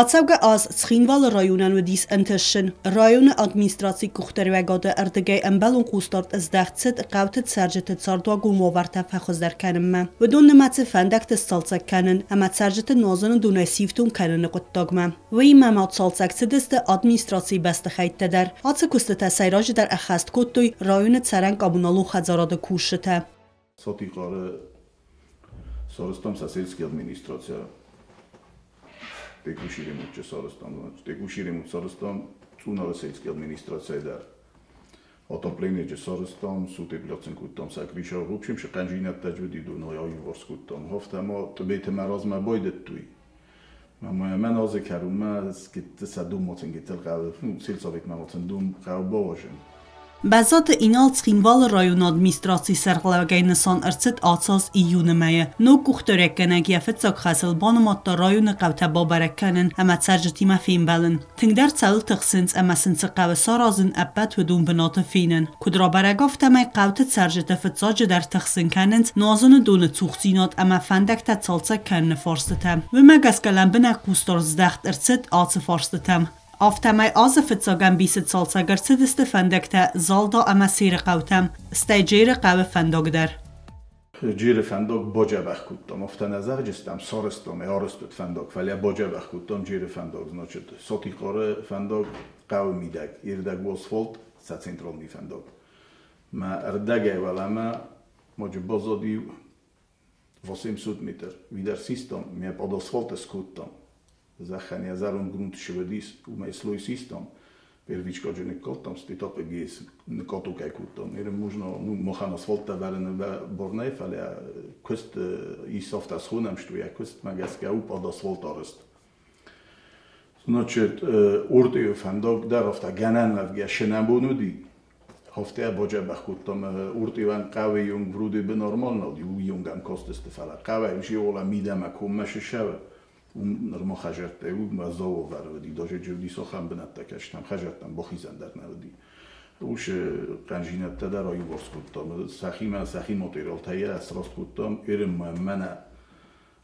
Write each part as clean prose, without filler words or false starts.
Ацӕугӕ аз Цхинвалы районӕн уыдис ӕнтыстджын. Районы администрацийы къухдариуӕгады ӕрдыгӕй ӕмбӕлон хъусдард здӕхт цыд хъӕуты цӕрджыты цардуагон уавӕртӕ фӕхуыздӕр кӕнынмӕ. Уыдон нымӕцы фӕндӕгты сцалцӕг кӕнын ӕмӕ цӕрджыты нуазыны донӕй сифтонг кӕныны хъуыддагмӕ. Уыимӕ ма цалцӕг цыдысты администрацийы бӕстыхӕйттӕ дӕр. Ацы куыстытӕ сӕйраджыдӕр ӕххӕст кодтой районы цӕрӕн-коммуналон хӕдзарады кусджытӕ. Сатихъары сарӕзтам сӕ сельский администрацийӕ. Текущий ремонтчы сарӕзтам, текущий ремонт сарӕзтам Цъунары сельский администрацийӕ дӕр. Отоплениеджы сарӕзтам, сутеплацин кодтам сӕ крыша. В общем, хъӕнджинӕдтӕ уыди донӕй аиуварс кодтам. Афтӕ ма Тъбеты мӕ размӕ байдыдтой. Мӕн азы кӕронмӕ сӕ донмацын гыццыл хъӕуы, сельсоветмӕ мацын дон хъӕуы бауазын. Бӕззаты Инал Цхинвалы районы администрацийы сӕргълӕууӕгӕй нысан ӕрцыд ацы аз июны мӕйы. Ног къухдариуӕггӕнӕг йӕ фыццаг хӕсыл банымадта районы хъӕутӕ бабӕрӕг кӕнын ӕмӕ цӕрджытимӕ фембӕлын. Тынгдӕр цӕуыл тыхсынц ӕмӕ сын цы хъӕуы саразын, ӕппӕт уыдон бынаты фенын. Куыд рабӕрӕг, афтӕмӕй хъӕуты цӕрджыты фыццаджыдӕр тыхсын кӕнынц нуазыны доны цухдзинад ӕмӕ фӕндӕгтӕ цалцӕг кӕныны фарстытӕ. Уымӕ гӕсгӕ лӕмбынӕг хъусдард здӕхт ӕрцыд ацы фарстытӕм. Афтӕмӕй азы фыццаг ӕмбисы цалцӕг ӕрцыдысты фӕндӕгтӕ Залда ӕмӕ Серы хъӕутӕм, стӕй Джеры хъӕуы фӕндаг дӕр. Джеры фӕндаг баджӕбӕх кодтам, афтӕ нӕ зӕгъджыстӕм, сарӕзтам ӕй арӕзт уыд фӕндаг, фӕлӕ баджӕбӕх кодтам Джеры фӕндаг, значит, Сатихъары фӕндаг хъӕуы мидӕг, ӕрдӕг у асфальт, сӕ централный фӕндаг. Мӕ ӕрдӕгӕй уӕлӕмӕ ма джы баззади 800 метр. Видӕр систам, ме под асфальт скодтам. Зӕххӕн йӕ зӕронд грунт сывыдис, уымӕй слой систам. Первичкаджы ныккалдтам, стетапы гес ныккатукӕй кодтам. Ныр можно, ну, махӕн асфальттӕ вӕрыны бар нӕй, фӕлӕ куыст ис афтӕ схонӕм, что йӕ куыстмӕ гӕсгӕ у под асфальт арӕзт. Значит, уртъийы фӕндаг дӕр афтӕ гӕнӕн уӕвгӕ сынӕбон уыди. Афтӕ баджӕбӕх кодтам уртъивӕн хъӕуы юнг вроде бы нормально уыди, уый юнгӕм кастысты, фӕлӕ хъӕуӕй уыси мидӕмӕ коммӕ сыссӕвы. Уым нырма хӕдзӕрттӕй уым уӕззау уавӕры уыди, даже уыди цахӕм бынӕттӕ кӕстӕм, хӕдзӕрттӕм бахизӕн дӕр нӕ уыди. Уыцы хъӕнзинӕдтӕ дӕр аиуварс кодтам. Сӕхимӕ сӕхи материалтӕй сраст кодтам. Эрыммӕ мӕнӕ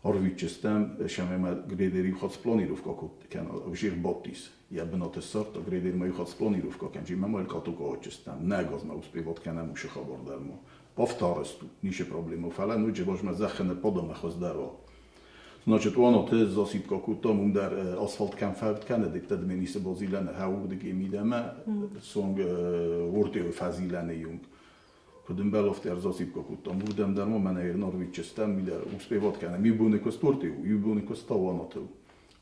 арвитджыстӕм, сӕмӕ грейдер иу хатт спланировка кӕна, ужир бадтис. Йӕ бынаты ссардта, грейдер ма иу хатт спланировка кӕн, мӕ ма катука отчыстӕм. Нӕ газмӕ успевать кӕнӕм уыцы хабар дӕр ма. Повторысту, ницы проблема, фӕлӕ ноджы базмӕ зӕххы подамӕ хуыздӕр уа. Значит, уанаты засыпка кодтам, уым дӕр асфальт кӕм фӕвд кӕны, дыкта Дменисы базилӕны хӕуырдыгӕй мидӕмӕ, сонг уртъеуы фӕзилӕны юнг. Куыд ӕмбӕлы, афтӕ засыпка кодтам. Уырдӕм дӕр ма мӕнӕ Норвиччыстӕм, мидӕр успевать кӕнӕм. Иу боны куыст уртъеу, иу боны куыст та уанаты.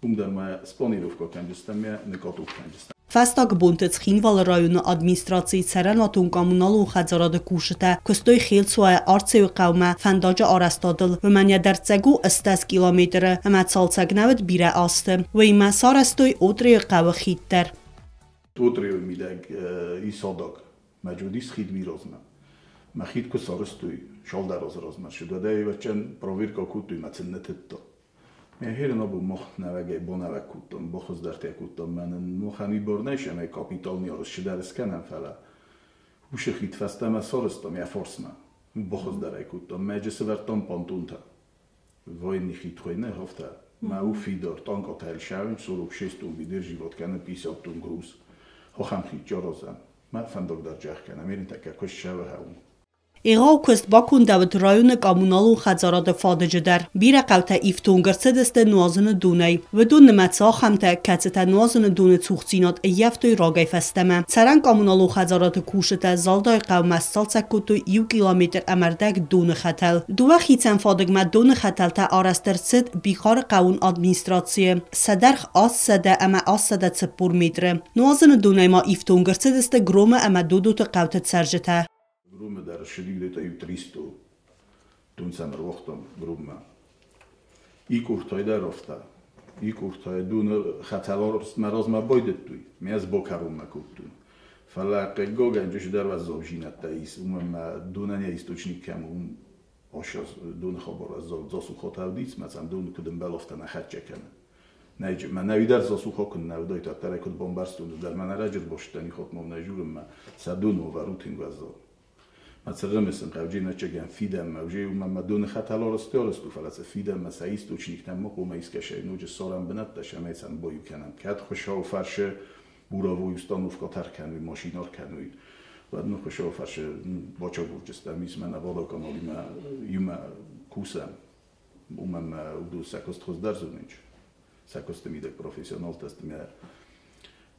Уым дӕр ма спланировка кӕнджыстӕм, ме ныкатук кӕнджыстӕм. Фӕстаг бонты Цхинвалы районы администрацийы цӕрӕнуатон-коммуналон хӕдзарады кусджытӕ куыстой Хелцуайӕ Арцеуы хъӕумӕ фӕндаджы арӕзтадыл. Уымӕн йӕ дӕрддзӕг у 80 километры ӕмӕ цалцӕг нӕ уыд бирӕ азты. Уыимӕ сарӕзтой Отърейы хъӕуы хид дӕр. Отърейы мидӕг ис адаг, мӕ уыдис хид уый размӕ. Мӕ хид куы сарӕзтой цалдӕр азы размӕ, уӕдӕй ӕвӕццӕгӕн проверка кодтой, мӕ сын нӕ тыдта. Мӕ херын абон мах нӕуӕгӕй бонӕвӕг кодтам, бахуыздӕртӕ кодтам, мӕнӕн махӕн уый бар нӕ ис, ӕмӕ капиталный арӕзт цыдӕр скӕнӕм, фӕлӕ уыцы хид фӕстӕмӕ сарӕзтам йӕ фарсмӕ. Бахуыздӕр ӕй кодтам, мӕ сӕвӕрдтам понтонтӕ. Военный хид хуыйны, афтӕ. Мӕ у фидар, танкъатӕ ӕлсӕвын, 46 тонн выдерживать кӕны 50 тонн груз. Ахӕм хид аразӕм. Мӕ фӕндаг дӕр джах кӕнӕм, ерынтӕккӕ куыст сӕвӕхӕуын. Егъау куыст бакондӕуыд районы коммуналон хӕдзарады фадыджы дӕр. Бирӕ хъӕутӕ ифтонг ӕрцыдысты нуазыны донӕй. Уыдон нымӕцы ахӕмтӕ, кӕцытӕ нуазыны доны цухдзинад ӕййӕфтой рагӕй фӕстӕмӕ. Цӕрӕн коммуналон хӕдзарады кусджытӕ Залдайы хъӕумӕ сцалцӕг кодтой иу километр ӕмӕ ӕрдӕг доны хӕтӕл. Дыууӕ хицӕн фадыгмӕ доны хӕтӕлтӕ арӕзт ӕрцыд Бихъары хъӕуон администрацийы. Сӕ дӕргъ 840 метры. Нуазыны донӕй ма ифтонг ӕрцыдысты Громы ӕмӕ Додоты хъӕуты цӕрджытӕ. Громы дӕр ссыди где-то иу 300 тонн сӕм ӕруагътам Громмӕ. Икъуртай дӕр афтӕ. Икъуртай доны хӕтӕл мӕ размӕ байдыдтой, ме ӕз бакӕронмӕ кодтон. Фӕлӕ хъыггагӕнджы дӕр уӕззаудзинӕдтӕ ис, уымӕн мӕ донӕн йӕ источник кӕм у, уым ас доны хабар уӕззау засухатӕ уыдис, мӕ сӕм дон куыд ӕмбӕлы, афтӕ нӕ хӕццӕ кӕны. Мӕ нӕуи дӕр засуха куыннӕ уыдаид, уӕддӕр ӕй куыд бамбӕрстон, дӕр мӕ ӕрӕджы рбастӕн, ихатмӕ нӕ журынмӕ, сӕ доны уавӕр у тынг уӕззау. Мацерремесен хъавджиначаган фидӕнмӕ уже уымӕ доны хӕтӕл арӕзт арӕзт у, фӕлӕ сӕ фидӕнмӕ сӕ источниктӕм ма хъуамӕ искӕсай ноджы ссарӕм бынӕттӕ, сӕмӕй сӕм баиу кӕнӕм. Кӕд Хуыцауы фӕрсы буровой установкӕ ӕркӕной, машинӕ ӕркӕной, уӕд ну Хуыцауы фӕрсы бачагурджыстӕм, ис мӕнӕ водоканалимӕ иумӕ кусӕм. Уымӕн мӕ уыдон сӕ куыст хуыздӕр зонынц. Сӕ куысты мидӕг профессионалтӕ сты мӕ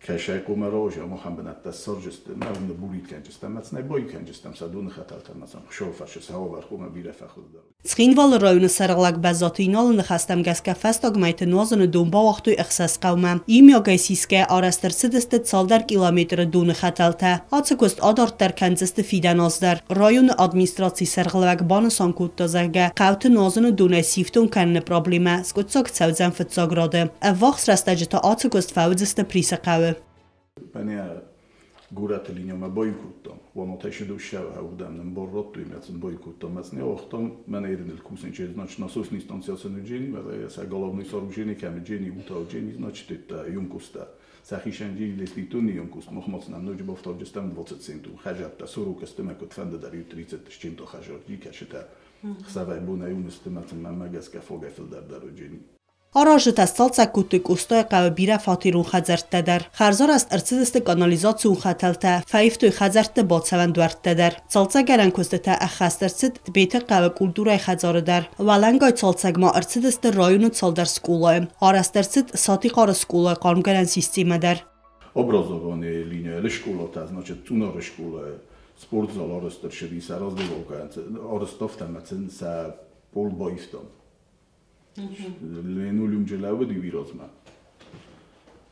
кӕсай хъуамӕ рауаза, ахӕм бынӕттӕ ссарджысты, мӕ уым ныббурид кӕнджыстӕм, мӕ цынӕй баиу кӕнджыстӕм сӕ доны хӕтӕлтӕ, мӕ сӕм Хуыцауы фӕрсы сӕ уавӕр хъуамӕ бирӕ фӕхуыздӕр. Цхинвалы районы сӕргълӕг Бӕззаты Иналы ныхӕстӕм гӕсгӕ фӕстаг мӕйты нуазыны дон бауагътой ӕхсӕз хъӕумӕ. Иумиагӕй сисгӕйӕ арӕзт ӕрцыдысты цалдӕр километры доны хӕтӕлтӕ. Ацы куыст адарддӕр кӕндзысты фидӕн аз дӕр. Районы администрацийы сӕргълӕууӕг банысан кодта, зӕгъгӕ, хъӕуты нуазыны донӕй сифтонг кӕныны проблемӕ скъуыддзаг цӕудзӕн фыццаг рады. Ӕввахс рӕстӕджы та ацы куыст фӕуыдзысты Присы хъӕуы. Мӕнӕ горӕты линиямӕ баиу кодтам. Уанатӕй сыдуссӕ уырдӕм нын бар радтой, мӕ сын баиу кодтам. Мӕ сын ауагътам, мӕнӕ ерыныл кусын, значит, насосный станция сын уыджени, сӕ головной сооружение кӕм уыджени, ута уыджени, значит, это емкость. Сӕхицӕн инвестиционный емкость, махмӕ сын ноджы бафтауджыстӕм 20 центу. Хӕжӕрттӕ 40 сты, мӕ куыд фӕнды дӕр 30 с чем-то хӕжӕр, кӕсытӕ. Хсӕвӕй бонӕй уым сты, мӕ сын мӕнмӕ гӕсгӕ фагӕй фылдӕр дӕр уыджени. Аразджытӕ сцалцӕг кодтой Къостайы хъӕуы бирӕфатерон хӕдзӕрттӕ дӕр. Хӕрзарӕзт ӕрцыдысты канализацион хӕтӕлтӕ, фӕивтой хӕдзӕртты бацӕуӕн дуӕрттӕ дӕр. Цалцӕггӕнӕн куыстытӕ ӕххӕст ӕрцыд Тбеты хъӕуы культурӕйы хӕдзары дӕр. Уӕлӕнгай цалцӕг ма ӕрцыдысты районы цалдӕр скъолайы. Арӕзт ӕрцыд Сатихъары скъолайы хъармгӕнӕн системӕ дӕр. Образование линия школа, значит, Цъунары школа, спортзал арӕзт ӕрцыди, сӕ раздевалкӕ арӕзт афтӕ, ӕмӕ сын сӕ пол баивтам. Линолеум лӕууыди уый размӕ.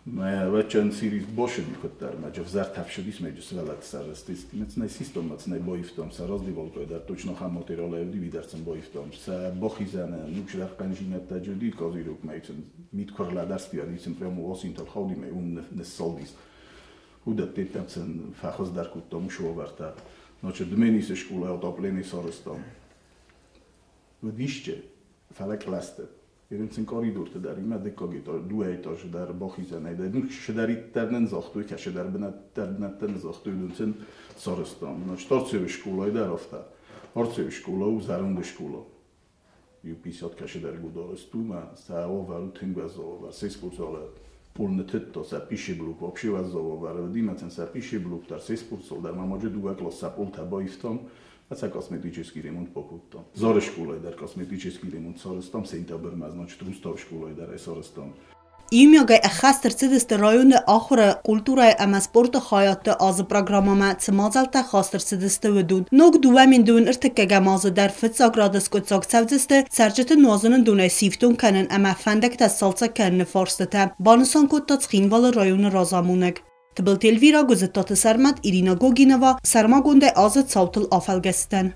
Мӕ вӕччен сирис бошыди куыддӕр, мӕ ӕвзӕр тӕфсыдис, мӕ сывӕллӕтты сӕррӕстис. Мӕ систом, мӕ баивтам, сӕ раздевалкӕ дӕр точно ахӕм материалӕй уыди, уый дӕр сын баивтам. Сӕ бахизӕны нуксдӕр хъӕнжинӕдтӕ уыди, козырок, мӕ сын мит куы рлӕдӕрсти, уӕд сын прямо осинтыл хауди, мӕ уым ныссалдис. Уыдӕттӕ сын фӕхуыздӕр кодтам уыцы уавӕртӕ. Значит, Дменисы скъолайы отопление сарӕзтам. Уыдисчы, фӕлӕ кълӕсты. Ерын сын коридорты дӕр, имӕ дыккаг этаж, дыууӕ этажы дӕр бахизӕнӕй дӕр. Ну, кӕдӕриддӕр нын загътой, кӕцыдӕр бынӕттӕ нын загътой, уыдон сын сарӕзтам. Значит, Арцеуы скъолайы дӕр афтӕ. Арцеуы скъола у зӕронд скъола. Иу 50 кӕцыдӕр год арӕзт у, мӕ сӕ уавӕр у тынг уӕззау уавӕр. Се спортзалы пол ныттыдта, сӕ пищеблок вообще уӕззау уавӕр уыди, мӕ сын сӕ пищеблок дӕр, се спортзал дӕр, мӕ ма дыууӕ класс сӕ полтӕ баивтам. Сӕ косметический ремонт бакодтам. Зары скъолайы дӕр косметический ремонт сарӕзтам сентябрмӕ, значит, Руставы скъолайы дӕр ӕй сарӕзтам. Иумиагӕй ӕххӕст ӕрцыдысты районы ахуыры, культурӕйы ӕмӕ спорты хайадты азы программӕмӕ цы мадзӕлттӕ хаст ӕрцыдысты, уыдон. Ног 2023 азы дӕр фыццаг рады скъуыддзаг цӕудзысты цӕрджыты нуазыны донӕй сифтонг кӕнын ӕмӕ фӕндӕгтӕ сцалцӕг кӕныны фарстытӕ, банысан кодта Цхинвалы районы разамонӕг. Тыбылты Эльвира, Гуызыттаты Сӕрмӕт, Ирина Гогинова, сӕрмагондӕй азы цаутыл афӕлгӕстӕн.